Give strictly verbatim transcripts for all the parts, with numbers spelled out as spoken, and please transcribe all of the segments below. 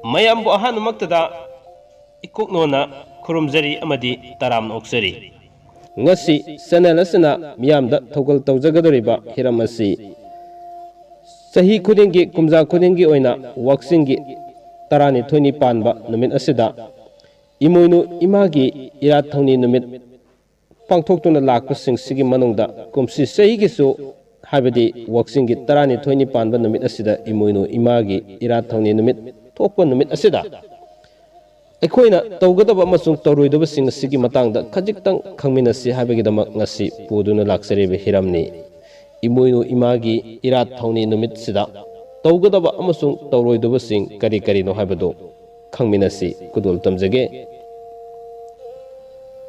ꯃꯌꯥꯝꯕꯨ ꯑꯍꯥꯟꯕꯃꯛꯇꯗ ꯏꯀꯣꯛꯅꯣꯅ ꯈꯨꯔꯨꯝꯖꯔꯤ ꯑꯃꯗꯤ ꯇꯔꯥꯝꯅ ꯑꯣꯛꯆꯔꯤ꯫ ꯉꯁꯤ ꯆꯦꯅꯦꯜ ꯑꯁꯤꯅ ꯃꯤꯌꯥꯝꯗ ꯊꯧꯒꯜ ꯇꯧꯖꯒꯗꯧꯔꯤꯕ ꯍꯤꯔꯝ ꯑꯁꯤ ꯆꯍꯤ ꯈꯨꯗꯤꯡꯒꯤ, ꯀꯨꯝꯖꯥ ꯈꯨꯗꯤꯡꯒꯤ ꯑꯣꯏꯅ ꯋꯥꯛꯆꯤꯡꯒꯤ ꯇꯔꯥꯅꯤꯊꯣꯏꯅꯤ ꯄꯥꯟꯕ ꯅꯨꯃꯤꯠ ꯑꯁꯤꯗ ꯏꯃꯣꯏꯅꯨ ꯏꯃꯥꯒꯤ ꯏꯔꯥꯠ ꯊꯧꯅꯤ ꯅꯨꯃꯤꯠ ꯄꯥꯡꯊꯣꯛꯇꯨꯅ ꯂꯥꯛꯄꯁꯤꯡꯁꯤꯒꯤ ꯃꯅꯨꯡꯗ ꯀꯨꯝꯁꯤ ꯆꯍꯤꯒꯤꯁꯨ, ꯍꯥꯏꯕꯗꯤ ꯋꯥꯛꯆꯤꯡꯒꯤ ꯇꯔꯥꯅꯤꯊꯣꯏꯅꯤ ꯄꯥꯟꯕ ꯅꯨꯃꯤꯠ ꯑꯁꯤꯗ ꯏꯃꯣꯏꯅꯨ ꯏꯃꯥꯒꯤ ꯏꯔꯥꯠ ꯊꯧꯅꯤ ꯅꯨꯃꯤꯠ ꯊꯣꯛꯄ ꯅꯨꯃꯤꯠ ꯑꯁꯤꯗ ꯑꯩꯈꯣꯏꯅ ꯇꯧꯒꯗꯕ ꯑꯃꯁꯨꯡ ꯇꯧꯔꯣꯏꯗꯕꯁꯤꯡ ꯑꯁꯤꯒꯤ ꯃꯇꯥꯡꯗ ꯈꯖꯤꯛꯇꯪ ꯈꯪꯃꯤꯟꯅꯁꯤ ꯍꯥꯏꯕꯒꯤꯗꯃꯛ ꯉꯁꯤ ꯄꯨꯗꯨꯅ ꯂꯥꯛꯆꯔꯤꯕ ꯍꯤꯔꯝꯅꯤ꯫ ꯏꯃꯣꯏꯅꯨ ꯏꯃꯥꯒꯤ ꯏꯔꯥꯠ ꯊꯧꯅꯤ ꯅꯨꯃꯤꯠꯁꯤꯗ ꯇꯧꯒꯗꯕ ꯑꯃꯁꯨꯡ ꯇꯧꯔꯣꯏꯗꯕꯁꯤꯡ ꯀꯔꯤ ꯀꯔꯤꯅꯣ ꯍꯥꯏꯕꯗꯨ ꯈꯪꯃꯤꯟꯅꯁꯤ꯫ ꯈꯨꯗꯣꯜ ꯇꯝꯖꯒꯦ꯫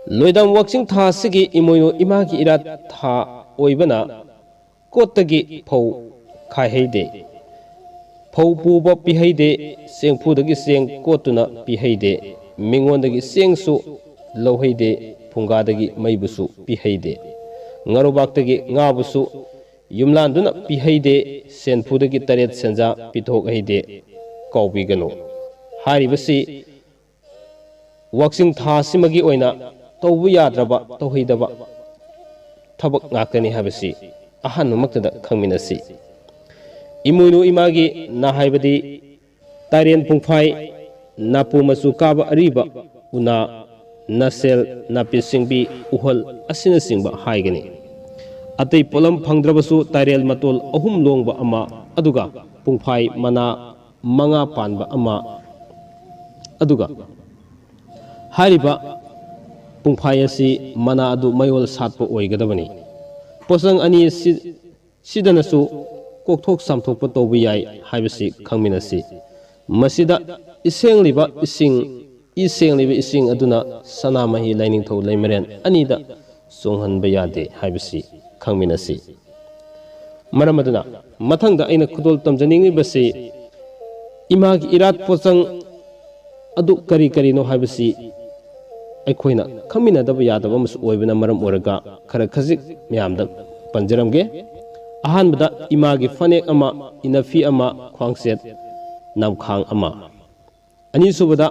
ꯂꯣꯏꯗꯥꯝ ꯋꯥꯛꯆꯤꯡ ꯊꯥ ꯑꯁꯤꯒꯤ ꯏꯃꯣꯏꯅꯨ ꯏꯃꯥꯒꯤ ꯏꯔꯥꯠ ꯊꯥ ꯑꯣꯏꯕꯅ ꯀꯣꯠꯇꯒꯤ ꯐꯧ ꯈꯥꯏꯍꯩꯗꯦ, ꯐꯧ ꯄꯨꯕ ꯄꯤꯍꯩꯗꯦ, ꯆꯦꯡꯐꯨꯗꯒꯤ ꯆꯦꯡ ꯀꯣꯠꯇꯨꯅ ꯄꯤꯍꯩꯗꯦ, ꯃꯤꯉꯣꯟꯗꯒꯤ ꯆꯦꯡꯁꯨ ꯂꯧꯍꯩꯗꯦ, ꯐꯨꯡꯒꯥꯗꯒꯤ ꯃꯩꯕꯨꯁꯨ ꯄꯤꯍꯩꯗꯦ, ꯉꯥꯔꯨꯕꯥꯛꯇꯒꯤ ꯉꯥꯕꯨꯁꯨ ꯌꯨꯝꯂꯥꯟꯗꯨꯅ ꯄꯤꯍꯩꯗꯦ, ꯁꯦꯟꯐꯨꯗꯒꯤ ꯇꯔꯦꯠ ꯁꯦꯟꯖꯥ ꯄꯤꯊꯣꯛꯍꯩꯗꯦ꯫ ꯀꯥꯎꯕꯤꯒꯅꯨ꯫ ꯍꯥꯏꯔꯤꯕꯁꯤ ꯋꯥꯛꯆꯤꯡ ꯊꯥ ꯑꯁꯤꯃꯒꯤ ꯑꯣꯏꯅ ꯇꯧꯕ ꯌꯥꯗ꯭ꯔꯕ, ꯇꯧꯍꯩꯗꯕ ꯊꯕꯛ ꯉꯥꯛꯇꯅꯤ ꯍꯥꯏꯕꯁꯤ ꯑꯍꯥꯟꯕꯃꯛꯇꯗ ꯈꯪꯃꯤꯟꯅꯁꯤ꯫ ꯏꯃꯣꯏꯅꯨ ꯏꯃꯥꯒꯤ ꯅꯥ ꯍꯥꯏꯕꯗꯤ ꯇꯥꯏꯔꯦꯟ ꯄꯨꯡꯐꯥꯏ, ꯅꯥꯄꯨ ꯃꯆꯨ ꯀꯥꯕ ꯑꯔꯤꯕ ꯎꯅꯥ, ꯅꯥꯁꯦꯜ, ꯅꯥꯄꯤ ꯁꯤꯡꯕꯤ, ꯎꯍꯜ ꯑꯁꯤꯅꯆꯤꯡꯕ ꯍꯥꯏꯒꯅꯤ꯫ ꯑꯇꯩ ꯄꯣꯠꯂꯝ ꯐꯪꯗ꯭ꯔꯕꯁꯨ ꯇꯥꯏꯔꯦꯜ ꯃꯇꯣꯜ ꯑꯍꯨꯝ ꯂꯣꯡꯕ ꯑꯃ, ꯑꯗꯨꯒ ꯄꯨꯡꯐꯥꯏ ꯃꯅꯥ ꯃꯉꯥ ꯄꯥꯟꯕ ꯑꯃ, ꯑꯗꯨꯒ ꯍꯥꯏꯔꯤꯕ ꯄꯨꯡꯐꯥꯏ ꯑꯁꯤ ꯃꯅꯥ ꯑꯗꯨ ꯃꯌꯣꯜ ꯁꯥꯠꯄ ꯑꯣꯏꯒꯗꯕꯅꯤ꯫ ꯄꯣꯠꯆꯪ ꯑꯅꯤ ꯑꯁꯤ ꯁꯤꯗꯅꯁꯨ ꯀꯣꯛꯊꯣꯛ ꯆꯥꯝꯊꯣꯛꯄ ꯇꯧꯕ ꯌꯥꯏ ꯍꯥꯏꯕꯁꯤ ꯈꯪꯃꯤꯟꯅꯁꯤ꯫ ꯃꯁꯤꯗ ꯏꯁꯦꯡꯂꯤꯕ ꯏꯁꯤꯡ, ꯏ ꯁꯦꯡꯂꯤꯕ ꯏꯁꯤꯡ ꯑꯗꯨꯅ ꯁꯅꯥꯃꯍꯤ ꯂꯥꯏꯅꯤꯡꯊꯧ ꯂꯩꯃꯔꯦꯟ ꯑꯅꯤꯗ ꯆꯣꯡꯍꯟꯕ ꯌꯥꯗꯦ ꯍꯥꯏꯕꯁꯤ ꯈꯪꯃꯤꯟꯅꯁꯤ꯫ ꯃꯔꯝ ꯑꯗꯨꯅ ꯃꯊꯪꯗ ꯑꯩꯅ ꯈꯨꯗꯣꯜ ꯇꯝꯖꯅꯤꯡꯂꯤꯕꯁꯤ ꯏꯃꯥꯒꯤ ꯏꯔꯥꯠ ꯄꯣꯠꯆꯪ ꯑꯗꯨ ꯀꯔꯤ ꯀꯔꯤꯅꯣ ꯍꯥꯏꯕꯁꯤ ꯑꯩꯈꯣꯏꯅ ꯈꯪꯃꯤꯟꯅꯗꯕ ꯌꯥꯗꯕ ꯑꯃꯁꯨ ꯑꯣꯏꯕꯅ ꯃꯔꯝ ꯑꯣꯏꯔꯒ ꯈꯔ ꯈꯖꯤꯛ ꯃꯌꯥꯝꯗ ꯄꯟꯖꯔꯝꯒꯦ꯫ ꯑꯍꯥꯟꯕꯗ ꯏꯃꯥꯒꯤ ꯐꯅꯦꯛ ꯑꯃ, ꯏꯅꯐꯤ ꯑꯃ, ꯈ꯭ꯋꯥꯡꯆꯦꯠ, ꯅꯝꯈꯥꯡ ꯑꯃ꯫ ꯑꯅꯤꯁꯨꯕꯗ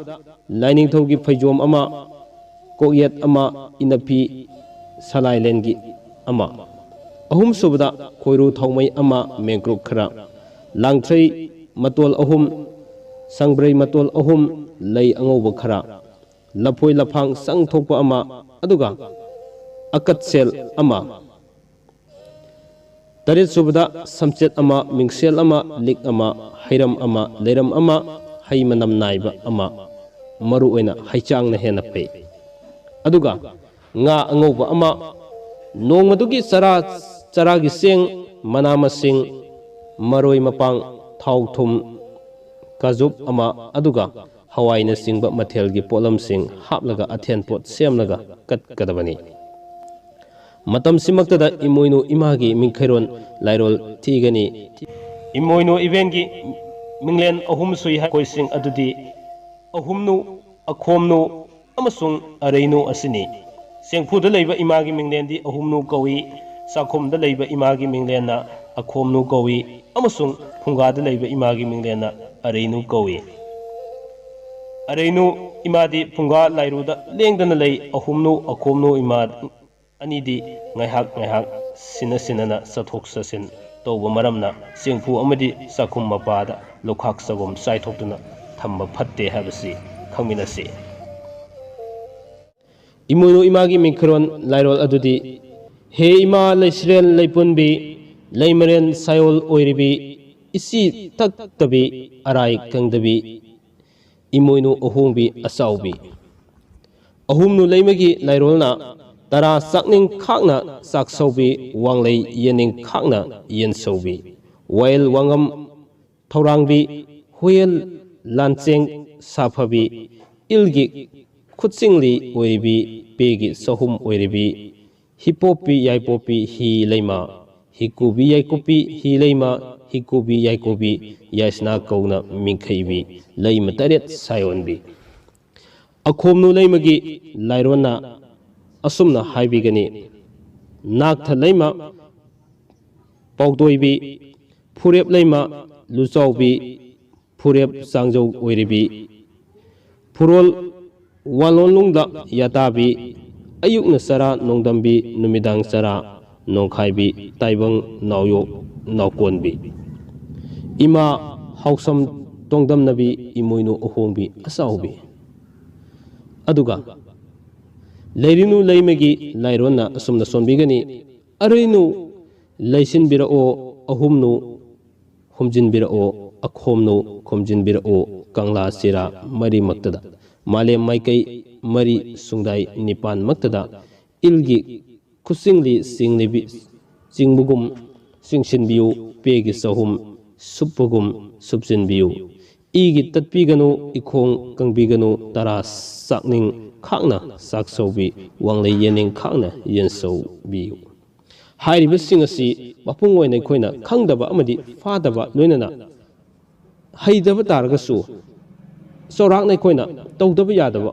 ꯂꯥꯏꯅꯤꯡꯊꯧꯒꯤ ꯐꯩꯖꯣꯝ ꯑꯃ, ꯀꯣꯛꯌꯦꯠ ꯑꯃ, ꯏꯅꯐꯤ ꯁꯂꯥꯏꯂꯦꯟꯒꯤ ꯑꯃ꯫ ꯑꯍꯨꯝꯁꯨꯕꯗ ꯈꯣꯏꯔꯨ ꯊꯥꯎꯃꯩ ꯑꯃ, ꯃꯦꯡꯀ꯭ꯔꯨꯛ ꯈꯔ, ꯂꯥꯡꯊ꯭ꯔꯩ ꯃꯇꯣꯜ ꯑꯍꯨꯝ, ꯁꯪꯕ꯭ꯔꯩ ꯃꯇꯣꯜ ꯑꯍꯨꯝ, ꯂꯩ ꯑꯉꯧꯕ ꯈꯔ, ꯂꯐꯣꯏ ꯂꯐꯥꯡ ꯆꯪ ꯊꯣꯛꯄ ꯑꯃ, ꯑꯗꯨꯒ ꯑꯀꯠꯁꯦꯜ ꯑꯃ꯫ ꯇꯔꯦꯠ ꯁꯨꯕꯗ ꯁꯝꯆꯦꯠ ꯑꯃ, ꯃꯤꯡꯁꯦꯜ ꯑꯃ, ꯂꯤꯛ ꯑꯃ, ꯍꯩꯔꯝ ꯑꯃ, ꯂꯩꯔꯝ ꯑꯃ, ꯍꯩ ꯃꯅꯝ ꯅꯥꯏꯕ ꯑꯃ, ꯃꯔꯨ ꯑꯣꯏꯅ ꯍꯩꯆꯥꯡꯅ ꯍꯦꯟꯅ ꯐꯩ꯫ ꯑꯗꯨꯒ ꯉꯥ ꯑꯉꯧꯕ ꯑꯃ, ꯅꯣꯡꯃꯗꯨꯒꯤ ꯆꯔꯥ, ꯆꯔꯥꯒꯤ ꯆꯦꯡ, ꯃꯅꯥ ꯃꯁꯤꯡ, ꯃꯔꯣꯏ ꯃꯄꯥꯡ, ꯊꯥꯎ ꯊꯨꯝ, ꯀꯥꯖꯨꯞ ꯑꯃ, ꯑꯗꯨꯒ ꯍꯋꯥꯏꯅꯆꯤꯡꯕ ꯃꯊꯦꯜꯒꯤ ꯄꯣꯠꯂꯝꯁꯤꯡ ꯍꯥꯞꯂꯒ ꯑꯊꯦꯟ ꯄꯣꯠ ꯁꯦꯝꯂꯒ ꯀꯠꯀꯗꯕꯅꯤ꯫ ꯃꯇꯝꯁꯤꯃꯛꯇꯗ ꯏꯃꯣꯏꯅꯨ ꯏꯃꯥꯒꯤ ꯃꯤꯡꯈꯩꯔꯣꯟ ꯂꯥꯏꯔꯣꯜ ꯊꯤꯒꯅꯤ꯫ ꯏꯃꯣꯏꯅꯨ ꯏꯕꯦꯟꯒꯤ ꯃꯤꯡꯂꯦꯟ ꯑꯍꯨꯝ ꯁꯨꯏ ꯍꯥꯏ ꯃꯈꯣꯏꯁꯤꯡ ꯑꯗꯨꯗꯤ ꯑꯍꯨꯝꯅꯨ, ꯑꯈꯣꯝꯅꯨ ꯑꯃꯁꯨꯡ ꯑꯔꯩꯅꯨ ꯑꯁꯤꯅꯤ꯫ ꯆꯦꯡꯐꯨꯗ ꯂꯩꯕ ꯏꯃꯥꯒꯤ ꯃꯤꯡꯂꯦꯟꯗꯤ ꯑꯍꯨꯝꯅꯨ ꯀꯧꯏ, ꯆꯥꯛꯈꯨꯝꯗ ꯂꯩꯕ ꯏꯃꯥꯒꯤ ꯃꯤꯡꯂꯦꯟꯅ ꯑꯈꯣꯝꯅꯨ ꯀꯧꯏ ꯑꯃꯁꯨꯡ ꯐꯨꯡꯒꯥꯗ ꯂꯩꯕ ꯏꯃꯥꯒꯤ ꯃꯤꯡꯂꯦꯟꯅ ꯑꯔꯩꯅꯨ ꯀꯧꯏ꯫ ꯑꯔꯩꯅꯨ ꯏꯃꯥꯗꯤ ꯐꯨꯡꯒꯥ ꯂꯥꯏꯔꯨꯗ ꯂꯦꯡꯗꯅ ꯂꯩ, ꯑꯍꯨꯝꯅꯨ, ꯑꯈꯣꯝꯅꯨ ꯏꯃꯥ ꯑꯅꯤꯗꯤ ꯉꯥꯏꯍꯥꯛ ꯉꯥꯏꯍꯥꯛ ꯁꯤꯟꯅ ꯁꯤꯟꯅꯅ ꯆꯠꯊꯣꯛ ꯆꯠꯁꯤꯟ ꯇꯧꯕ ꯃꯔꯝꯅ ꯆꯦꯡꯐꯨ ꯑꯃꯗꯤ ꯆꯥꯛꯈꯨꯝ ꯃꯄꯥꯗ ꯂꯨꯈꯥꯛ ꯆꯒꯨꯝ ꯆꯥꯏꯊꯣꯛꯇꯨꯅ ꯊꯝꯕ ꯐꯠꯇꯦ ꯍꯥꯏꯕꯁꯤ ꯈꯪꯃꯤꯟꯅꯁꯤ꯫ ꯏꯃꯣꯏꯅꯨ ꯏꯃꯥꯒꯤ ꯃꯤꯡꯈꯔꯣꯟ ꯂꯥꯏꯔꯣꯜ ꯑꯗꯨꯗꯤ: ꯍꯦ ꯏꯃꯥ ꯂꯩꯁꯤꯔꯦꯜ ꯂꯩꯄꯨꯟꯕꯤ, ꯂꯩꯃꯔꯦꯟ ꯁꯥꯌꯣꯜ ꯑꯣꯏꯔꯤꯕꯤ, ꯏꯆꯤ ꯇꯛꯇꯕꯤ, ꯑꯔꯥꯏ ꯀꯪꯗꯕꯤ, ꯏꯃꯣꯏꯅꯨ ꯑꯍꯣꯡꯕꯤ ꯑꯆꯥꯎꯕꯤ꯫ ꯑꯍꯨꯝꯅꯨ ꯂꯩꯃꯒꯤ ꯂꯥꯏꯔꯣꯜꯅ ꯇꯔꯥ ꯆꯥꯛꯅꯤꯡ ꯈꯥꯛꯅ ꯆꯥꯛꯁꯧꯕꯤ, ꯋꯥꯡꯂꯩ ꯌꯦꯟꯅꯤꯡ ꯈꯥꯛꯅ ꯌꯦꯟꯁꯧꯕꯤ, ꯋꯥꯌꯦꯜ ꯋꯥꯉꯝ ꯊꯧꯔꯥꯡꯕꯤ, ꯍꯨꯌꯦꯜ ꯂꯥꯟꯆꯦꯡ ꯁꯥꯐꯕꯤ, ꯏꯜꯒꯤ ꯈꯨꯠꯆꯤꯡꯂꯤ ꯑꯣꯏꯔꯤꯕꯤ, ꯄꯦꯒꯤ ꯆꯍꯨꯝ ꯑꯣꯏꯔꯤꯕꯤ, ꯍꯤꯄꯣꯛꯄꯤ ꯌꯥꯏꯄꯣꯛꯄꯤ ꯍꯤ ꯂꯩꯃ, ꯍꯤꯀꯨꯕꯤ ꯌꯥꯏꯀꯨꯞꯄꯤ ꯍꯤ ꯂꯩꯃ, ꯍꯤꯀꯨꯕꯤ ꯌꯥꯏꯀꯨꯕꯤ ꯌꯥꯏꯁꯅꯥ ꯀꯧꯅ ꯃꯤꯡꯈꯩꯕꯤ, ꯂꯩꯃ ꯇꯔꯦꯠ ꯁꯥꯌꯣꯟꯕꯤ꯫ ꯑꯈꯣꯝꯅꯨ ꯂꯩꯃꯒꯤ ꯂꯥꯏꯔꯣꯟꯅ ꯑꯁꯨꯝꯅ ꯍꯥꯏꯕꯤꯒꯅꯤ: ꯅꯥꯛꯊ ꯂꯩꯃ ꯄꯥꯎꯗꯣꯏꯕꯤ, ꯐꯨꯔꯦꯞ ꯂꯩꯃ ꯂꯨꯆꯥꯎꯕꯤ, ꯐꯨꯔꯦꯞ ꯆꯥꯡꯖꯧ ꯑꯣꯏꯔꯤꯕꯤ, ꯐꯨꯔꯣꯜ ꯋꯥꯂꯣꯟꯂꯨꯡꯗ ꯌꯥꯇꯥꯕꯤ, ꯑꯌꯨꯛꯅ ꯆꯔꯥ ꯅꯣꯡꯗꯝꯕꯤ, ꯅꯨꯃꯤꯗꯥꯡ ꯆꯔꯥ ꯅꯣꯡꯈꯥꯏꯕꯤ, ꯇꯥꯏꯕꯪ ꯅꯥꯎꯌꯣꯛ ꯅꯥꯎꯀꯣꯟꯕꯤ꯫ ꯏꯃꯥ ꯍꯥꯎꯁꯝ ꯇꯣꯡꯗꯝꯅꯕꯤ, ꯏꯃꯣꯏꯅꯨ ꯑꯍꯣꯡꯕꯤ ꯑꯆꯥꯎꯕꯤ꯫ ꯑꯗꯨꯒ ꯂꯩꯔꯤꯅꯨ ꯂꯩꯃꯒꯤ ꯂꯥꯏꯔꯣꯟꯅ ꯑꯁꯨꯝꯅ ꯁꯣꯟꯕꯤꯒꯅꯤ: ꯑꯔꯩꯅꯨ ꯂꯩꯁꯤꯟꯕꯤꯔꯛꯑꯣ, ꯑꯍꯨꯝꯅꯨ ꯍꯨꯝꯖꯤꯟꯕꯤꯔꯛꯑꯣ, ꯑꯈꯣꯝꯅꯨ ꯈꯨꯝꯖꯤꯟꯕꯤꯔꯛꯑꯣ, ꯀꯪꯂꯥ ꯆꯦꯔꯥ ꯃꯔꯤꯃꯛꯇꯗ, ꯃꯥꯂꯦꯝ ꯃꯥꯏꯀꯩ ꯃꯔꯤ ꯁꯨꯡꯗꯥꯏ ꯅꯤꯄꯥꯟꯃꯛꯇꯗ, ꯏꯜꯒꯤ ꯈꯨꯆꯤꯡꯂꯤ ꯆꯤꯡꯂꯤꯕꯤ-, ꯆꯤꯡꯕꯒꯨꯝ ꯆꯤꯡꯁꯤꯟꯕꯤꯌꯨ, ꯄꯦꯒꯤ ꯆꯍꯨꯝ ꯁꯨꯞꯄꯒꯨꯝ ꯁꯨꯞꯆꯤꯟꯕꯤꯌꯨ꯫ ꯏꯒꯤ ꯇꯠꯄꯤꯒꯅꯨ, ꯏꯈꯣꯡ ꯀꯪꯕꯤꯒꯅꯨ, ꯇꯔꯥ ꯆꯥꯛꯅꯤꯡ ꯈꯥꯛꯅ ꯆꯥꯛ ꯁꯧꯕꯤ, ꯋꯥꯡꯂꯩ ꯌꯦꯟꯅꯤꯡ ꯈꯥꯛꯅ ꯌꯦꯟ ꯁꯧꯕꯤꯌꯨ꯫ ꯍꯥꯏꯔꯤꯕꯁꯤꯡ ꯑꯁꯤ ꯃꯄꯨꯡ ꯑꯣꯏꯅ ꯑꯩꯈꯣꯏꯅ ꯈꯪꯗꯕ ꯑꯃꯗꯤ ꯐꯥꯗꯕ, ꯂꯣꯏꯅꯅ ꯍꯩꯇꯕ ꯇꯥꯔꯒꯁꯨ, ꯆꯥꯎꯔꯥꯛꯅ ꯑꯩꯈꯣꯏꯅ ꯇꯧꯗꯕ ꯌꯥꯗꯕ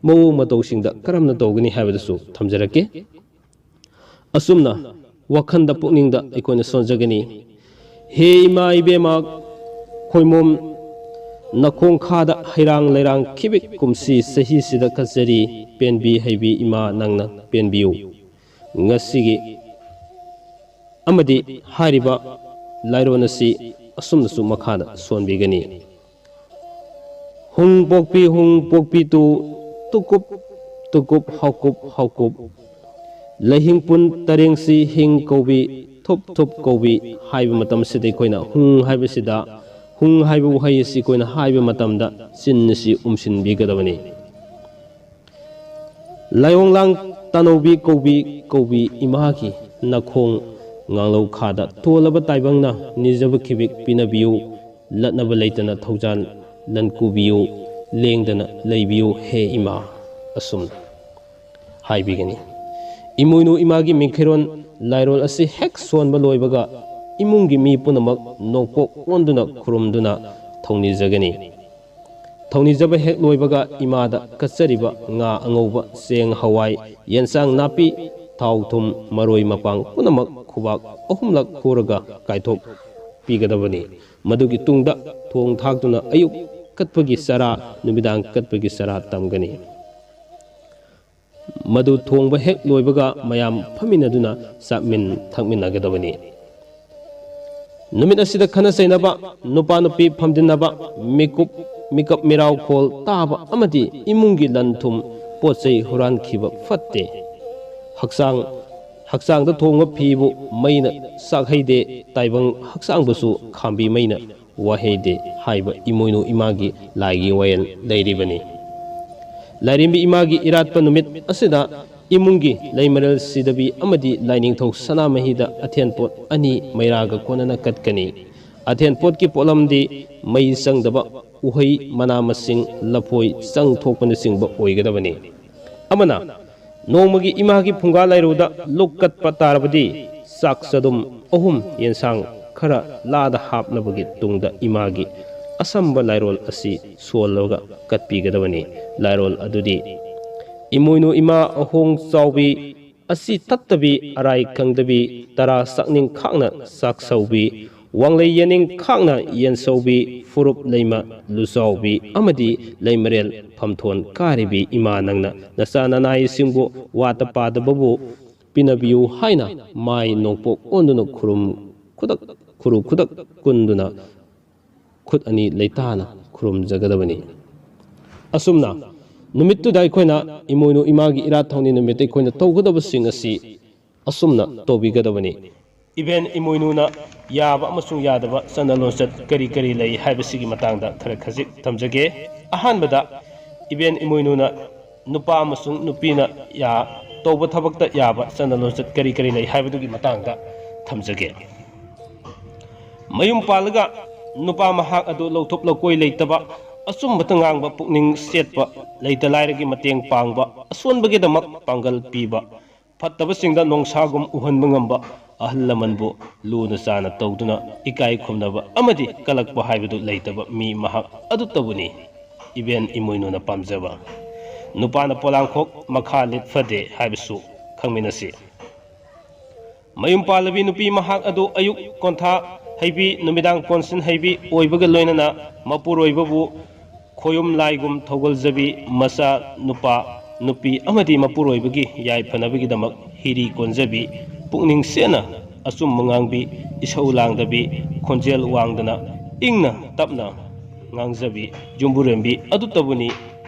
ꯃꯑꯣꯡ ꯃꯇꯧꯁꯤꯡꯗ ꯀꯔꯝꯅ ꯇꯧꯒꯅꯤ ꯍꯥꯏꯕꯗꯨꯁꯨ ꯊꯝꯖꯔꯛꯀꯦ꯫ ꯑꯁꯨꯝꯅ ꯋꯥꯈꯜꯗ, ꯄꯨꯛꯅꯤꯡꯗ ꯑꯩꯈꯣꯏꯅ ꯁꯣꯟꯖꯒꯅꯤ: ꯍꯦ ꯏꯃꯥ ꯏꯕꯦꯝꯃ ꯈꯣꯏꯃꯣꯝ, ꯅꯈꯣꯡꯈꯥꯗ ꯍꯩꯔꯥꯡ ꯂꯩꯔꯥꯡ ꯈꯤꯕꯤꯛ ꯀꯨꯝꯁꯤ ꯆꯍꯤꯁꯤꯗ ꯀꯠꯆꯔꯤ, ꯄꯦꯟꯕꯤ ꯍꯩꯕꯤ ꯏꯃꯥ ꯅꯪꯅ ꯄꯦꯟꯕꯤꯌꯨ꯫ ꯉꯁꯤꯒꯤ ꯑꯃꯗꯤ ꯍꯥꯏꯔꯤꯕ ꯂꯥꯏꯔꯣꯟ ꯑꯁꯤ ꯑꯁꯨꯝꯅꯁꯨ ꯃꯈꯥꯗ ꯁꯣꯟꯕꯤꯒꯅꯤ: ꯍꯨꯡ ꯄꯣꯛꯄꯤ, ꯍꯨꯡ ꯄꯣꯛꯄꯤ ꯇꯨ, ꯇꯨꯀꯨꯞ ꯇꯨꯀꯨꯞ, ꯍꯥꯎꯀꯨꯞ ꯍꯥꯎꯀꯨꯞ, ꯂꯩꯍꯤꯡ ꯄꯨꯟ ꯇꯔꯦꯡꯁꯤ ꯍꯤꯡ ꯀꯧꯕꯤ, ꯊꯨꯞ ꯊꯨꯞ ꯀꯧꯕꯤ꯫ ꯍꯥꯏꯕ ꯃꯇꯝꯁꯤꯗ ꯑꯩꯈꯣꯏꯅ ꯍꯨꯡ ꯍꯥꯏꯕꯁꯤꯗ, ꯍꯨꯡ ꯍꯥꯏꯕ ꯋꯥꯍꯩ ꯑꯁꯤ ꯑꯩꯈꯣꯏꯅ ꯍꯥꯏꯕ ꯃꯇꯝꯗ ꯆꯤꯟ ꯑꯁꯤ ꯎꯝꯁꯤꯟꯕꯤꯒꯗꯕꯅꯤ꯫ ꯂꯥꯏꯑꯣꯡꯂꯥꯡ ꯇꯥꯅꯧꯕꯤ ꯀꯧꯕꯤ ꯀꯧꯕꯤ ꯏꯃꯥꯒꯤ ꯅꯈꯣꯡ ꯉꯥꯡꯂꯧ ꯈꯥꯗ ꯇꯣꯜꯂꯕ ꯇꯥꯏꯕꯪꯅ ꯅꯤꯖꯕ ꯈꯤꯕꯤꯛ ꯄꯤꯅꯕꯤꯌꯨ, ꯂꯠꯅꯕ ꯂꯩꯇꯅ ꯊꯧꯖꯥꯜ ꯂꯟ ꯀꯨꯕꯤꯌꯨ, ꯂꯦꯡꯗꯅ ꯂꯩꯕꯤꯌꯨ ꯍꯦ ꯏꯃꯥ꯫ ꯑꯁꯨꯝꯅ ꯍꯥꯏꯕꯤꯒꯅꯤ꯫ ꯏꯃꯣꯏꯅꯨ ꯏꯃꯥꯒꯤ ꯃꯤꯡꯈꯩꯔꯣꯟ ꯂꯥꯏꯔꯣꯟ ꯑꯁꯤ ꯍꯦꯛ ꯁꯣꯟꯕ ꯂꯣꯏꯕꯒ ꯏꯃꯨꯡꯒꯤ ꯃꯤ ꯄꯨꯝꯅꯃꯛ ꯅꯣꯡꯄꯣꯛ ꯑꯣꯟꯗꯨꯅ ꯈꯨꯔꯨꯝꯗꯨꯅ ꯊꯧꯅꯤꯖꯒꯅꯤ꯫ ꯊꯧꯅꯤꯖꯕ ꯍꯦꯛ ꯂꯣꯏꯕꯒ ꯏꯃꯥꯗ ꯀꯠꯆꯔꯤꯕ ꯉꯥ ꯑꯉꯧꯕ, ꯆꯦꯡ, ꯍꯋꯥꯏ, ꯌꯦꯟꯁꯥꯡ ꯅꯥꯄꯤ, ꯊꯥꯎ ꯊꯨꯝ, ꯃꯔꯣꯏ ꯃꯄꯥꯡ ꯄꯨꯝꯅꯃꯛ ꯈꯨꯕꯥꯛ ꯑꯍꯨꯝꯂꯛ ꯈꯨꯔꯒ ꯀꯥꯏꯊꯣꯛꯄꯤꯒꯗꯕꯅꯤ꯫ ꯃꯗꯨꯒꯤ ꯇꯨꯡꯗ ꯊꯣꯡ ꯊꯥꯛꯇꯨꯅ ꯑꯌꯨꯛ ꯀꯠꯄꯒꯤ ꯆꯔꯥ, ꯅꯨꯃꯤꯗꯥꯡ ꯀꯠꯄꯒꯤ ꯆꯔꯥ ꯇꯝꯒꯅꯤ꯫ ꯃꯗꯨ ꯊꯣꯡꯕ ꯍꯦꯛ ꯂꯣꯏꯕꯒ ꯃꯌꯥꯝ ꯐꯝꯃꯤꯟꯅꯗꯨꯅ ꯆꯥꯃꯤꯟ ꯊꯛꯃꯤꯟꯅꯒꯗꯕꯅꯤ꯫ ꯅꯨꯃꯤꯠ ꯑꯁꯤꯗ ꯈꯠꯅ ꯆꯩꯅꯕ, ꯅꯨꯄꯥ ꯅꯨꯄꯤ ꯐꯝꯖꯤꯟꯅꯕ, ꯃꯤꯀꯨꯞ, ꯃꯤꯀꯞ ꯃꯤꯔꯥꯎ ꯈꯣꯜ ꯇꯥꯕ ꯑꯃꯗꯤ ꯏꯃꯨꯡꯒꯤ ꯂꯟ ꯊꯨꯝ ꯄꯣꯠ ꯆꯩ ꯍꯨꯔꯥꯟꯈꯤꯕ ꯐꯠꯇꯦ꯫ ꯍꯛꯆꯥꯡ, ꯍꯛꯆꯥꯡꯗ ꯊꯣꯡꯕ ꯐꯤꯕꯨ ꯃꯩꯅ ꯆꯥꯛꯍꯩꯗꯦ, ꯇꯥꯏꯕꯪ ꯍꯛꯆꯥꯡꯕꯨꯁꯨ ꯈꯥꯝꯕꯤ ꯃꯩꯅ ꯋꯥꯍꯩꯗꯦ ꯍꯥꯏꯕ ꯏꯃꯣꯏꯅꯨ ꯏꯃꯥꯒꯤ ꯂꯥꯏꯒꯤ ꯋꯥꯌꯦꯜ ꯂꯩꯔꯤꯕꯅꯤ꯫ ꯂꯥꯏꯔꯦꯝꯕꯤ ꯏꯃꯥꯒꯤ ꯏꯔꯥꯠꯄ ꯅꯨꯃꯤꯠ ꯑꯁꯤꯗ ꯏꯃꯨꯡꯒꯤ ꯂꯩꯃꯔꯦꯜ ꯁꯤꯗꯕꯤ ꯑꯃꯗꯤ ꯂꯥꯏꯅꯤꯡꯊꯧ ꯁꯅꯥꯃꯍꯤꯗ ꯑꯊꯦꯟꯄꯣꯠ ꯑꯅꯤ ꯃꯩꯔꯥꯒ ꯀꯣꯟꯅꯅ ꯀꯠꯀꯅꯤ꯫ ꯑꯊꯦꯟꯄꯣꯠꯀꯤ ꯄꯣꯠꯂꯝꯗꯤ ꯃꯩ ꯆꯪꯗꯕ ꯎꯍꯩ, ꯃꯅꯥ ꯃꯁꯤꯡ, ꯂꯐꯣꯏ, ꯆꯪ ꯊꯣꯛꯄꯅꯆꯤꯡꯕ ꯑꯣꯏꯒꯗꯕꯅꯤ꯫ ꯑꯃꯅ, ꯅꯣꯡꯃꯒꯤ ꯏꯃꯥꯒꯤ ꯐꯨꯡꯒꯥ ꯂꯥꯏꯔꯨꯗ ꯂꯨꯛ ꯀꯠꯄ ꯇꯥꯔꯕꯗꯤ ꯆꯥꯛ ꯆꯗꯨꯝ ꯑꯍꯨꯝ ꯌꯦꯟꯁꯥꯡ ꯈꯔ ꯂꯥꯗ ꯍꯥꯞꯂꯕꯒꯤ ꯇꯨꯡꯗ ꯏꯃꯥꯒꯤ ꯑꯁꯝꯕ ꯂꯥꯏꯔꯣꯜ ꯑꯁꯤ ꯁꯣꯜꯂꯒ ꯀꯠꯄꯤꯒꯗꯕꯅꯤ꯫ ꯂꯥꯏꯔꯣꯜ ꯑꯗꯨꯗꯤ: "ꯏꯃꯣꯏꯅꯨ ꯏꯃꯥ ꯑꯍꯣꯡ ꯆꯥꯎꯕꯤ, ꯑꯁꯤ ꯇꯠꯇꯕꯤ, ꯑꯔꯥꯏ ꯈꯪꯗꯕꯤ, ꯇꯔꯥ ꯆꯥꯛꯅꯤꯡ ꯈꯥꯛꯅ ꯆꯥꯛ ꯁꯧꯕꯤ, ꯋꯥꯡꯂꯩ ꯌꯦꯅꯤꯡ ꯈꯥꯛꯅ ꯌꯦꯟ ꯁꯧꯕꯤ, ꯐꯨꯔꯨꯞ ꯂꯩꯃ ꯂꯨꯆꯥꯎꯕꯤ ꯑꯃꯗꯤ ꯂꯩꯃꯔꯦꯜ ꯐꯝꯊꯣꯟ ꯀꯥꯔꯤꯕꯤ ꯏꯃꯥ ꯅꯪꯅ ꯅꯆꯥ ꯅꯅꯥꯏꯁꯤꯡꯕꯨ ꯋꯥꯠꯇ ꯄꯥꯗꯕꯕꯨ ꯄꯤꯅꯕꯤꯌꯨ" ꯍꯥꯏꯅ ꯃꯥꯏ ꯅꯣꯡꯄꯣꯛ ꯑꯣꯟꯗꯨꯅ ꯈꯨꯔꯨꯝ ꯈꯨꯗꯛ, ꯈꯨꯔꯨ ꯈꯨꯗꯛ ꯀꯨꯟꯗꯨꯅ ꯈꯨꯠ ꯑꯅꯤ ꯂꯩꯇꯥꯅ ꯈꯨꯔꯨꯝꯖꯒꯗꯕꯅꯤ꯫ ꯑꯁꯨꯝꯅ ꯅꯨꯃꯤꯠꯇꯨꯗ ꯑꯩꯈꯣꯏꯅ ꯏꯃꯣꯏꯅꯨ ꯏꯃꯥꯒꯤ ꯏꯔꯥꯠ ꯊꯧꯅꯤ ꯅꯨꯃꯤꯠꯇ ꯑꯩꯈꯣꯏꯅ ꯇꯧꯒꯗꯕꯁꯤꯡ ꯑꯁꯤ ꯑꯁꯨꯝꯅ ꯇꯧꯕꯤꯒꯗꯕꯅꯤ꯫ ꯏꯕꯦꯟ ꯏꯃꯣꯏꯅꯨꯅ ꯌꯥꯕ ꯑꯃꯁꯨꯡ ꯌꯥꯗꯕ ꯆꯠꯅ ꯂꯣꯟꯆꯠ ꯀꯔꯤ ꯀꯔꯤ ꯂꯩ ꯍꯥꯏꯕꯁꯤꯒꯤ ꯃꯇꯥꯡꯗ ꯈꯔ ꯈꯖꯤꯛ ꯊꯝꯖꯒꯦ꯫ ꯑꯍꯥꯟꯕꯗ, ꯏꯕꯦꯟ ꯏꯃꯣꯏꯅꯨꯅ ꯅꯨꯄꯥ ꯑꯃꯁꯨꯡ ꯅꯨꯄꯤꯅ ꯌꯥ-, ꯇꯧꯕ ꯊꯕꯛꯇ ꯌꯥꯕ ꯆꯠꯅ ꯂꯣꯟꯆꯠ ꯀꯔꯤ ꯀꯔꯤ ꯂꯩ ꯍꯥꯏꯕꯗꯨꯒꯤ ꯃꯇꯥꯡꯗ ꯊꯝꯖꯒꯦ꯫ ꯃꯌꯨꯝ ꯄꯥꯜꯂꯒ ꯅꯨꯄꯥ ꯃꯍꯥꯛ ꯑꯗꯨ ꯂꯧꯊꯣꯛ ꯂꯧꯀꯣꯏ ꯂꯩꯇꯕ, ꯑꯆꯨꯝꯕꯇ ꯉꯥꯡꯕ, ꯄꯨꯛꯅꯤꯡ ꯆꯦꯠꯄ, ꯂꯩꯇ ꯂꯥꯏꯔꯒꯤ ꯃꯇꯦꯡ ꯄꯥꯡꯕ, ꯑꯁꯣꯟꯕꯒꯤꯗꯃꯛ ꯄꯥꯡꯒꯜ ꯄꯤꯕ, ꯐꯠꯇꯕꯁꯤꯡꯗ ꯅꯣꯡꯁꯥꯒꯨꯝ ꯎꯍꯟꯕ ꯉꯝꯕ, ꯑꯍꯜ ꯂꯃꯟꯕꯨ ꯂꯨꯅ ꯆꯥꯅ ꯇꯧꯗꯨꯅ ꯏꯀꯥꯏ ꯈꯨꯝꯅꯕ ꯑꯃꯗꯤ ꯀꯂꯛꯄ ꯍꯥꯏꯕꯗꯨ ꯂꯩꯇꯕ ꯃꯤ ꯃꯍꯥꯛ ꯑꯗꯨꯇꯕꯨꯅꯤ ꯏꯕꯦꯟ ꯏꯃꯣꯏꯅꯨꯅ ꯄꯥꯝꯖꯕ꯫ ꯅꯨꯄꯥꯅ ꯄꯣꯂꯥꯡꯈꯣꯛ ꯃꯈꯥ ꯂꯤꯠ ꯐꯗꯦ ꯍꯥꯏꯕꯁꯨ ꯈꯪꯃꯤꯟꯅꯁꯤ꯫ ꯃꯌꯨꯝ ꯄꯥꯜꯂꯕꯤ ꯅꯨꯄꯤ ꯃꯍꯥꯛ ꯑꯗꯨ ꯑꯌꯨꯛ ꯀꯣꯟꯊꯥ ꯍꯩꯕꯤ, ꯅꯨꯃꯤꯗꯥꯡ ꯀꯣꯟꯁꯤꯟ ꯍꯩꯕꯤ ꯑꯣꯏꯕꯒ ꯂꯣꯏꯅꯅ ꯃꯄꯨꯔꯣꯏꯕꯕꯨ ꯈꯣꯌꯨꯝ ꯂꯥꯏꯒꯨꯝ ꯊꯧꯒꯜꯖꯕꯤ, ꯃꯆꯥ ꯅꯨꯄꯥ ꯅꯨꯄꯤ ꯑꯃꯗꯤ ꯃꯄꯨꯔꯣꯏꯕꯒꯤ ꯌꯥꯏꯐꯅꯕꯒꯤꯗꯃꯛ ꯍꯤꯔꯤ ꯀꯣꯟꯖꯕꯤ, ꯄꯨꯛꯅꯤꯡ ꯆꯦꯠꯅ ꯑꯆꯨꯝꯕ ꯉꯥꯡꯕꯤ, ꯏꯁꯧ ꯂꯥꯡꯗꯕꯤ, ꯈꯣꯟꯖꯦꯜ ꯋꯥꯡꯗꯅ ꯏꯪꯅ ꯇꯞꯅ ꯉꯥꯡꯖꯕꯤ ꯌꯨꯝꯕꯨꯔꯦꯝꯕꯤ ꯑꯗꯨꯇꯕꯨꯅꯤ